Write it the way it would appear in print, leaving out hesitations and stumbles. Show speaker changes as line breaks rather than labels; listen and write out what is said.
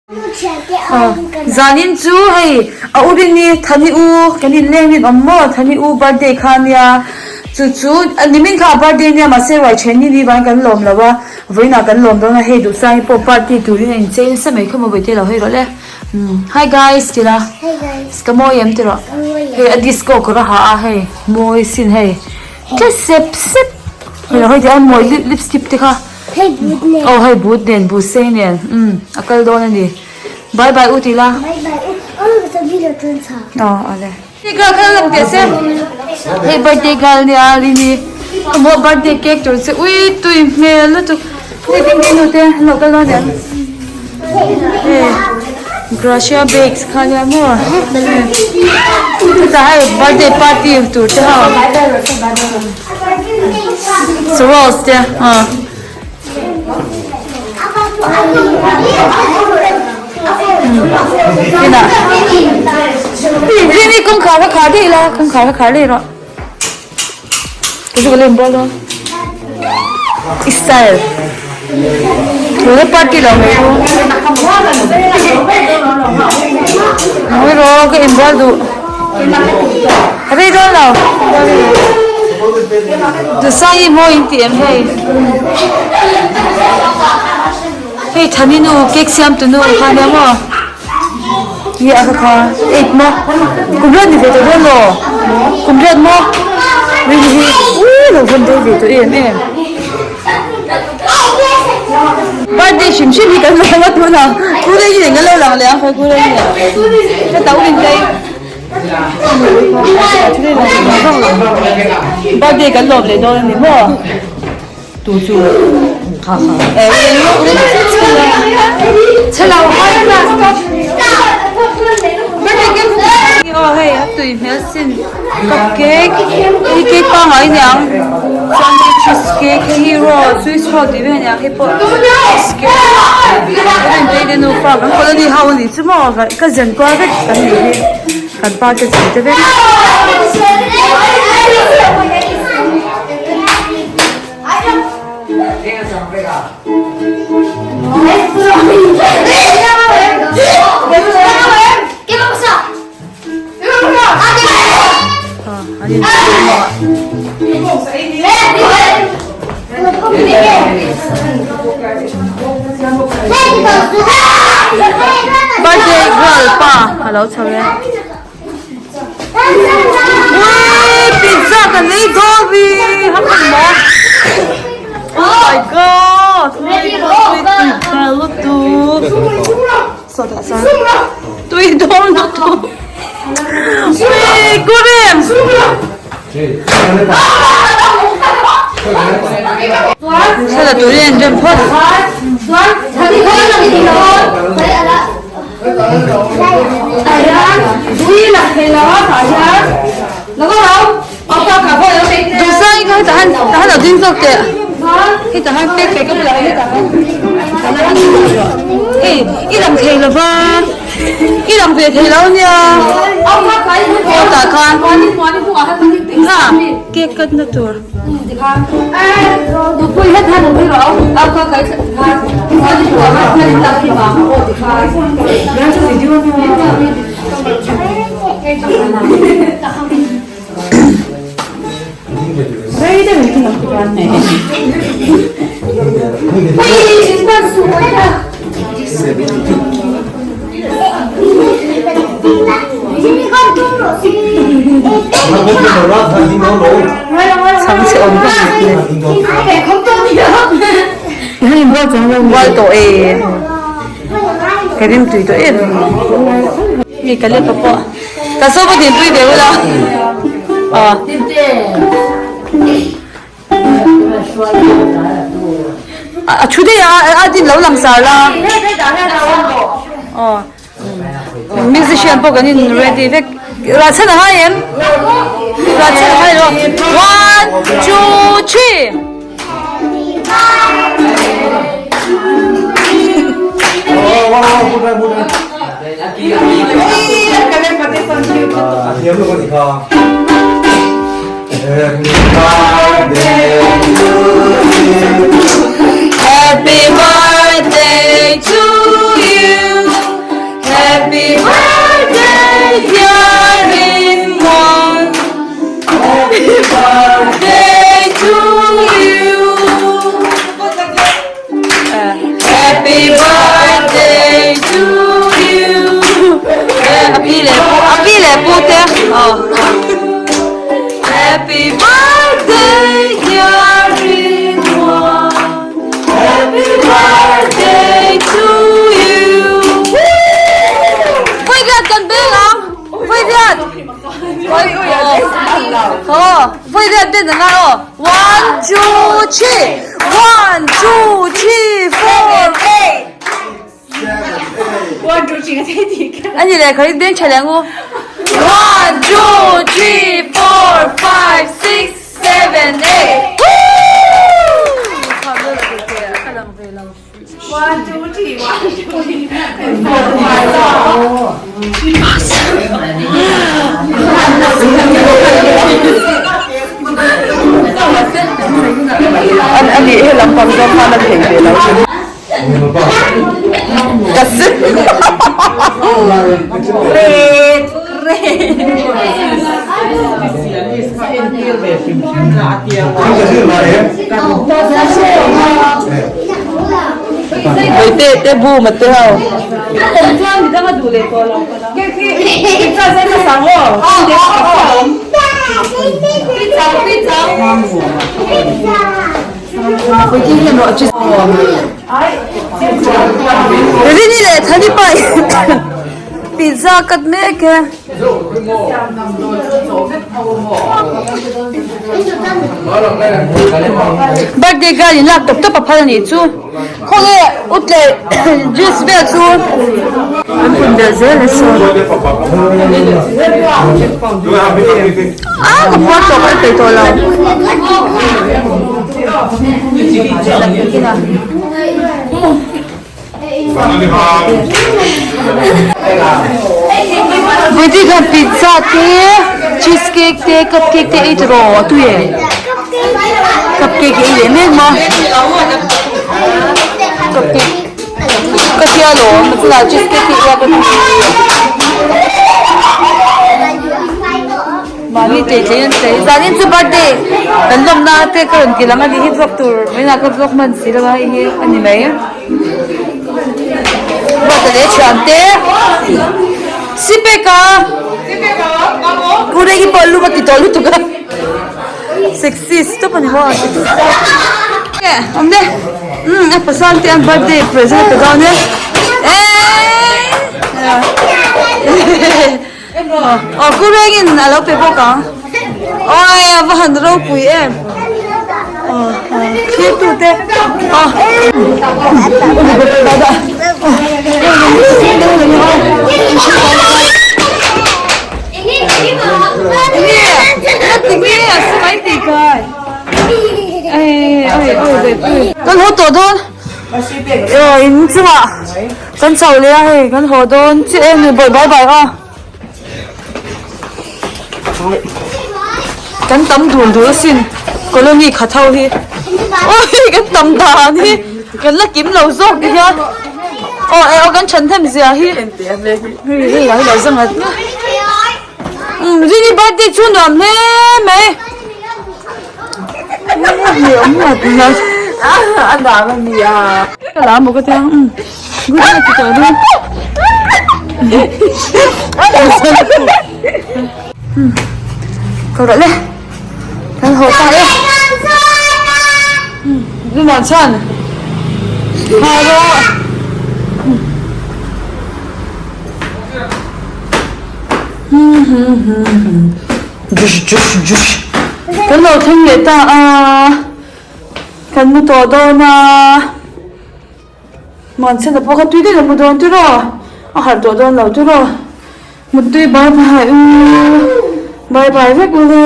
Zanin chu hei a u Rini Thani u kan inleng rin awm maw Thani u birthday kha ania chu chu nimin kha a birthday ania mahse ruai then ni ni vangin kan lawm lo a vawiinah kan lawm dawn a hei duhsangin pawh party turin a inchei nasa mai kha maw vawiite lo hei rawh le hi guys ti la ka mawi em ti rawh hei a disco kawr a ha a hei mawi sin hei tle sep sep hei hei ti a mawi lipstick te kha.
Hei but nen.
Aw hei but nen but sei nen umm a kal dawn a ni. Bye bye u ti la.
Bye bye u. Aw ka sawi lo chuan chha.
Aw ale. Birthday girl kha lang teh se. Hei birthday girl nia Rini. Ka maw birthday cake tur che ui tui hmel lutuk. Hei ding ding nu te an lo kal dawn em. Hei Gracia bakes kha nia maw. Chutah hei birthday party tur te ho. Rose te ah. Ina. Rini kawngkhar kha khar daih la, kawngkhar kha khar daih rawh. Ka chu ka lem bawk dawn. I style. Tuna party lo mai ru. Mawi rawh ka inbual duh. Rei dawn lo. Duhsang i mawi in ti em hei. Hei Thani nu cake siam tu nu kha nia maw. Nge a kha kha eight maw. Kum riat ni ve tawh dawn lo. Kum riat maw. Rini hi ui lo vawn deuh ve tawh em em. Birthday hrim hrim hi kan lawm a tunah Kulei hi eng a lo lang leh ang khawi Kulei hi ka tau rin tei Birthday kan lawm leh dawn a ni maw tu chu kha kha chhelo aw hei a tui hmel sin cup cake hei cake pangngai aniang chuan hei cheese cake hei hi roll swiss roll tih vel aniang hei pawh cheese cake a inpei te nufa kan colony ho anih chu maw ka zen kual vek kan nih hi kan pa te chei te vek. Birthday girl pa a lo chho e. Ui pizza kan ei dawn ri hak ang maw. Oh my god. Tui lutuk. Sawtah chuan tui dawn lutuk. Ui Kurim. Thla turin an rem phawt. Duhsang i kha hetah han tah han lo ding zawk teh hetah han pek pek ka bulah hetah han hei i lang thei lo va i lang ve thei lo nia hetah khan ha cake cut na tur. Chhang chhe awm vek mai Bual tawh e ka rim tui tawh em mi ka lep pawh ka saw pawh dinpui ve ula aw. A thu daih a a din lo lang sar la aw musician pawh kan in ready vek rah chhan a ngai em rah chhan a ngai lo one two three. Happy birthday to you. Happy birthday to you A pi leh pu a pi leh pu te aw Happy birthday dear Rinmuan Happy birthday to you Vawiriat kan beng ang Vawiriat Aw Vawiriat ben ang aw One two three One two three four Ani leh kha in beng tha leh ang u One two three four five six seven eight
Ani he lampang zawng khan a thei ve lo hrim. Ka si. Vaite te bu ma te ho.
Rini leh Thani pa pizza cut mek e. Birthday girl in lak tawp tawp a phal a nih chu. Khawnge utleh juice vel chu an pun belh zel a saw. A ka phuar tawh ka peih tawh lo. Vawiti khan pizza te cheese cake te cup cake te ei ta rawh a tui e cup cake ei leh mek maw cup cake ka hria alawm chutah cheese cake te ei a ka tui. Mahni tlei tlei an tlei. Zanin chu birthday kan lawmna te ka rawn ti lang a ni hi vlog tur vawiinah ka vlog hman si lo a hei hi a ni mai. Ruata leh thian te Sipeka Pu Regi pawh lum a ti tawh lutuk a sexy stop a ni maw awm e umm a pasal te an birthday present a pe dawn e eeii. Aw ku rengin a lo pe bawk ang. Awi a va han ropui em. Aw thlir tu te. Aw. Kan haw tawh dawn. Aw in chungah. Kan chauh leh a hei kan haw dawn chiah em ni bawih bai bai aw. Kan tam dul dul asin colony khat ho hi ui kan tam dan hi kan la kim lo zawk ti hian aw eh aw kan then them zia hi hei hei lah hi lo zang at umm rini birthday chu nuam hle mai. Ka la maw ka tia umm good night ti tawh dawn ka rawh le kan haw ta e Luman chuan ha rawh Jush jush jush kan lo thleng leh ta a kan mu tawh dawn a Muanchhana pawh kha tui daih a mu dawn tiraw a harh tawh dawn lo tiraw muttui bye bye u bye bye vek ule.